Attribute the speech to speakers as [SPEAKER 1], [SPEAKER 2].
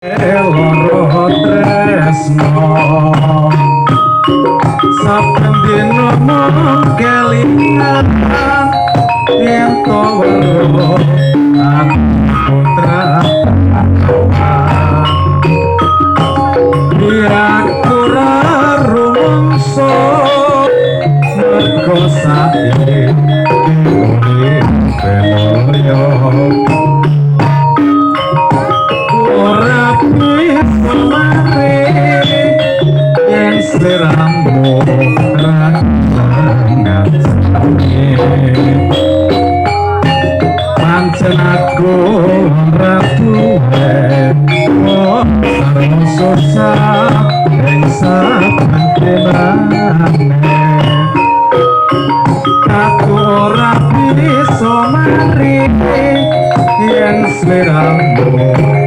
[SPEAKER 1] Loro tresno saben dina mung kelingan yen to weruh aku aku ora rumangsa mergo saiki uripe mulya ora bisa mari yen sliramu ra ngancani. Pancen aku ora duwe sarwa susah ing saben dinane, aku ora bisa mari yen sliramu